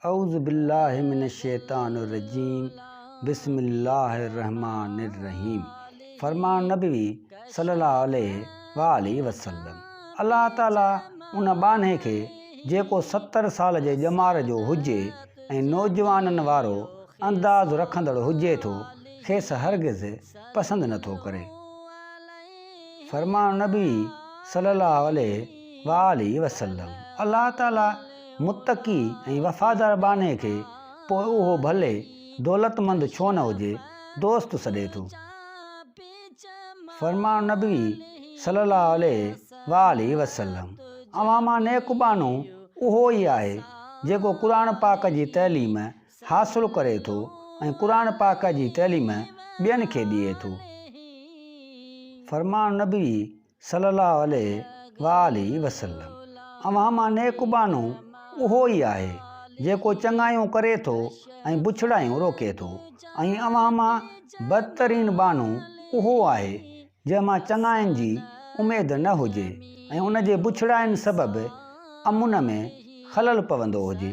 اعوذ بالله من الشيطان الرجيم بسم الله الرحمن الرحيم فرمان نبوي صلي الله عليه واٰله وسلم الله تعالي ان ٻانهي کي جيڪو 70 سال جي ڄمار جو هجي ۽ نوجوانن وارو انداز رکندڙ هجي ٿو کيس هرگز پسند نٿو ڪري. فرمان نبوي صلي الله عليه واٰله وسلم الله تعالي متقي ۽ وفادار ٻانهي کي پوء اهو ڀلي دولتمند ڇو نه هجي دوست سڏي ٿو. فرمان نبوي صلي الله عليه واٰله وسلم اوهان مان نيڪ ٻانهو اهو ئي آهي جيڪو قرآن پاڪ جي تعليم حاصل ڪري ٿو ۽ قرآن پاڪ جي تعليم ٻين کي ڏئي ٿو. فرمان نبوي صلي الله عليه واٰله وسلم اوهان مان نيڪ ٻانهو اهو ئي آهي جيڪو چڱايون ڪري ٿو ۽ بڇڙايون روڪي ٿو ۽ اوهان مان بدترين ٻانهو اهو آهي جنهن مان چڱاين جي اميد نه هجي ۽ ان جي بڇڙاين سبب امن ۾ خلل پوندو هجي.